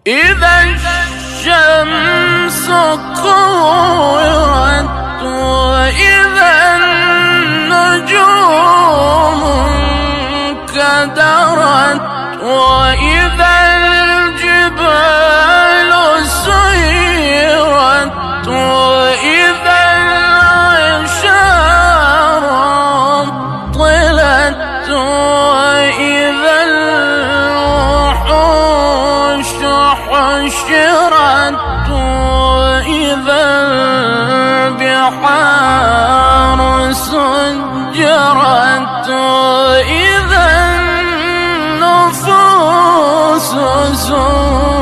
إذا الشمس كورت وإذا النجوم انكدرت وإذا الجبال سيرت وإذا العشار عطلت وإذا الوحوش حشرت وإذا البحار سجرت وإذا النفوس زوجت.